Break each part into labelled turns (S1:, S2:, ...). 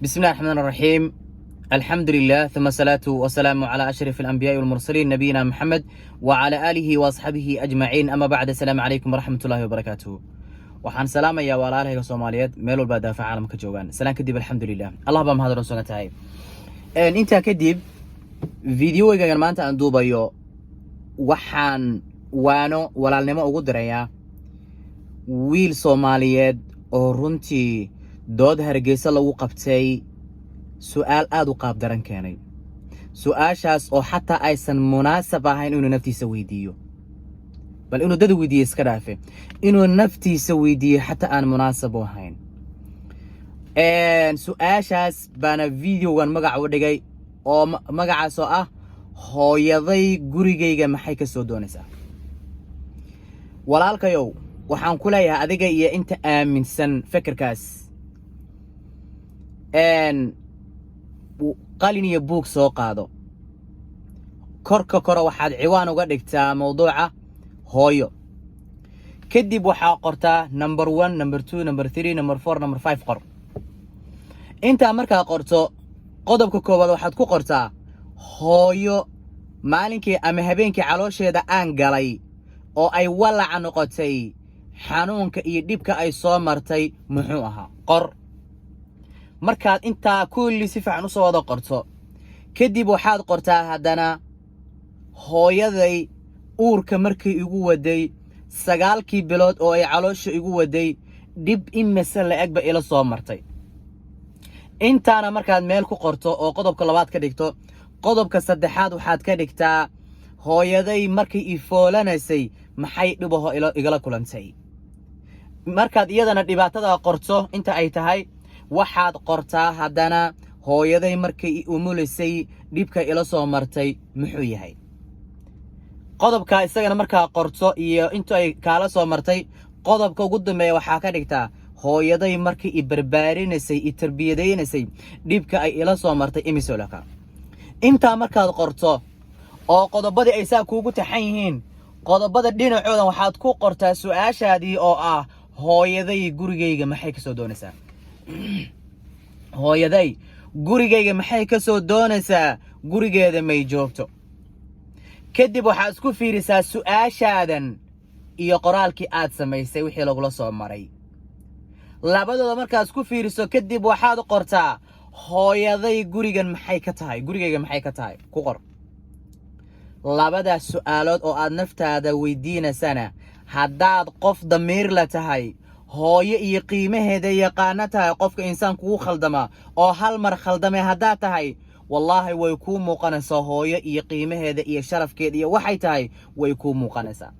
S1: بسم الله الرحمن الرحيم، الحمد لله، ثم الصلاة والسلام على أشرف الأنبياء والمرسلين، نبينا محمد وعلى آله وأصحابه أجمعين، أما بعد، السلام عليكم ورحمة الله وبركاته. Waxaan salaamayaa walaalahayga Soomaaliyeed meel walba daafaha caalamka joogaan. Salaan kadib, alxamdulilah, Allah baa mahad sugan tahay. Intaa kadib, videoygagan maanta aan duubayo waxaan waano walaalnimo ugu dirayaa wiil Soomaaliyeed oo runtii dood Hargeysa lagu qabtay su'aal aada u qaab daran keenay, su-aashaas oo xataa aysan munaasab ahayn inuu naftiisa weydiiyo, bal inuu dad weydiiye iska dhaafe, inuu naftiisa weydiiyo xataa aan munaasab u ahayn. Su-aashaas baana videogan magac u dhigay, oo magacaas oo ah "Hooyaday gurigayga maxay ka soo doonaysaa?" Walaalkayow, waxaan ku leeyahay adiga iyo inta aaminsan fekerkaas, qalin iyo buug soo qaado. Korka kore waxaad ciwaan uga dhigtaa mawduuca "Hooyo". Kadib waxaa qortaa number one, number two, number three, number four, number five. Qor intaa. Markaa qorto, qodobka koowaad waxaad ku qortaa: hooyo maalinkii ama habeenkii caloosheeda aan galay oo ay walaca noqotay, xanuunka iyo dhibka ay soo martay muxuu ahaa? Qor. Markaad intaa kulli si fiican usoo wada qorto kadib, waxaad qortaa haddana: hooyaday uurka markay igu waday, 9-kii bilood oo ay caloosha igu waday, dhib imise la-egba ila soo martay? Intaana markaad meel ku qorto oo qodobka labaad ka dhigto, qodobka saddexaad waxaad ka dhigtaa: hooyaday markay i foolanaysay maxay dhibaho igala kulantay? Markaad iyadana dhibaatada qorto inta ay tahay, waxaad qortaa haddana: hooyaday markay i umulisay dhibka ila soo martay muxuu yahay? Qodobka isagana markaa qorto iyo intu ay kaala soo martay, qodobka ugu dambeeya waxaa ka dhigtaa: hooyaday markay i barbaarinaysay, i tarbiyadaynaysay, dhibka ay ila soo martay imisolaka? Intaa markaad qorto oo qodobadii ay saa kuugu taxan yihiin, qodobada dhinacooda waxaad ku qortaa su-aashaadii oo ah: "Hooyaday gurigayga maxay ka soo doonaysaa? Hooyaday gurigayga maxay ka soo doonaysaa? Gurigeeda may joogto?" Kadib waxaad isku fiirisaa su-aashaadan iyo qoraalkii aad samaysay wixii lagula soo maray. Labadooda markaad isku fiiriso kadib, waxaad qortaa: "Hooyaday gurigan maxay ka tahay? Gurigayga maxay ka tahay?" Ku qor. Labadaas su'aalood oo aad naftaada weydiinaysana, haddaad qof damiir la tahay, hooyo iyo qiimaheeda yaqaano tahay, qofka insaanku ugu khaldamaa oo hal mar khaldamay haddaad tahay, wallaahi way kuu muuqanaysaa hooyo iyo qiimaheeda iyo sharafkeeda iyo waxay tahay way kuu muuqanaysaa.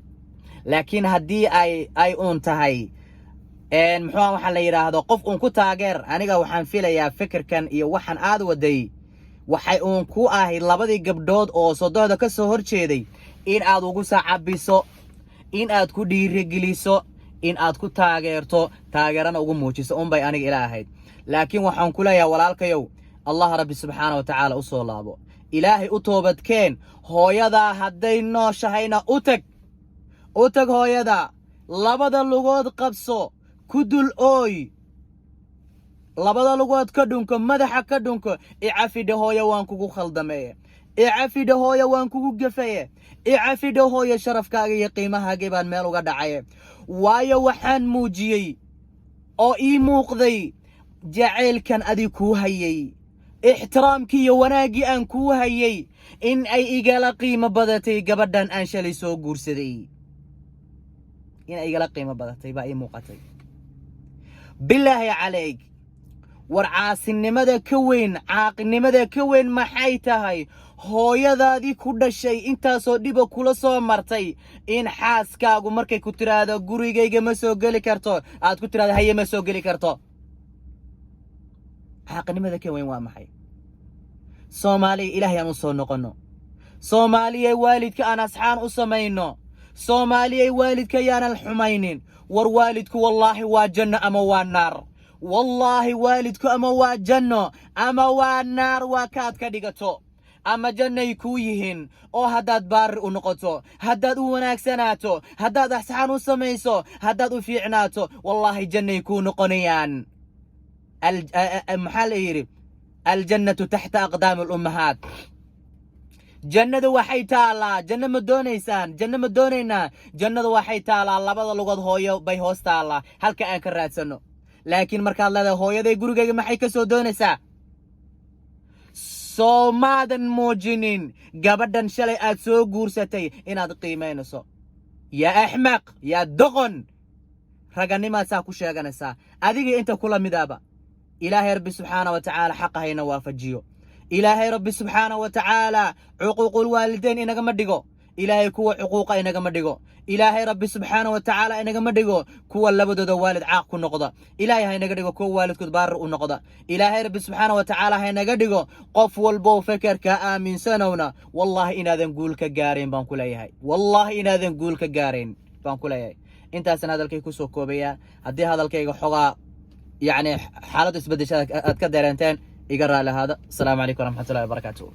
S1: Laakiin haddii ay uun tahay, muxuuha, waxaa la yidhaahdo qof uun ku taageer, aniga waxaan filayaa fikirkan iyo waxaan aad waday waxay uun ku ahayd labadii gabdhood oo sodohda ka soo hor jeeday in aad ugu sacabiso, in aad ku dhiirigeliso, in aad ku taageerto, taageerana ugu muujiso unbay aniga ila ahayd. Laakiin waxaan ku leeyahay, walaalkayow, Allah Rabbi subxaana wa tacaala u soo laabo, Ilaahay u toobadkeen. Hooyadaa hadday nooshahayna u tag, u tag hooyada, labada lugood qabso, ku dul ooy, labada lugood ka dhunko, madaxa ka dhunko. "Icafidha hooyo, waan kugu khaldameye. Icafidha hooyo, waan kugu gafaye. Icafidha hooyo, sharafkaaga iyo qiimahaagii baan meel uga dhacaye. Waayo, waxaan muujiyey oo ii muuqday jacaylkan adi kuu hayay, ixtiraamkii iyo wanaaggii aan kuu hayay, in ay igala qiimo badatay gabadhan aan shalay soo guursaday. In ay igala qiimo badatay baa ii muuqatay. Bilaahi calayg, war caasinimada ka weyn, caaqinimada ka weyn maxay tahay? Hooyadaadii ku dhashay intaasoo dhiba kula soo martay, in xaaskaagu markay ku tiraahdo 'Gurigayga ma soo geli karto', aad ku tiraahdo 'Haye, ma soo geli karto'. Caaqinimada ka weyn waa maxay? Soomaaliya, Ilaahay aan u soo noqonno. Soomaaliyay, waalidka aan asxaan u samayno. Soomaaliyay, waalidka yaanan xumaynin. War waalidku wallaahi waa janno ama waa naar. Wallaahi waalidku ama waa janno ama waa naar, waa kaad ka dhigato. Ama jannay kuu yihiin oo haddaad baari u noqoto, haddaad u wanaagsanaato, haddaad axsaan u samayso, haddaad u fiicnaato, wallaahi jannay kuu noqonayaan. Maxaa la yidhi? الجنة تحت أقدام الأمهات. Jannadu waxay taallaa, janno ma doonaysaan? Janno ma doonaynaa? Jannadu waxay taallaa labada lugood hooyo bay hoos taallaa, halka aan ka raadsanno. Laakiin markaad leedahay, "Hooyaday gurigayga maxay ka soo doonaysaa?" soo maadan muujinin gabadhan shalay aad soo guursatay inaad qiimaynayso. Yaa axmaq, yaa doqon, raganimaad saa ku sheeganaysaa adiga inta kula midaaba. Ilaahay Rabbi subxaana wa tacaala xaqa hayna waafajiyo. Ilaahay Rabbi subxaana wa tacaala cuquuqul waalideyn inagama dhigo. Ilaahay kuwa cuquuqa inagama dhigo. Ilaahay Rabbi subxaana wa tacaala inagama dhigo kuwa labadooda waalid caaq ku noqda. Ilaahay ha inaga dhigo kuwa waalidkood baarar u noqda. Ilaahay Rabbi subxaana wa tacaala ha inaga dhigo. Qof walbow fekerka aaminsanowna, wallaahi inaadan guul ka gaarayn baan ku leeyahay. Wallaahi inaadan guul ka gaarayn baan ku leeyahay. Intaasaan hadalkay kusoo koobayaa. Haddii hadalkayga xogaa yacni xaaladdu isbeddeshada aad ka dareenteen, iga raali ahaada. Asalaamu calaykum waraxmatullahi wabarakaatuh.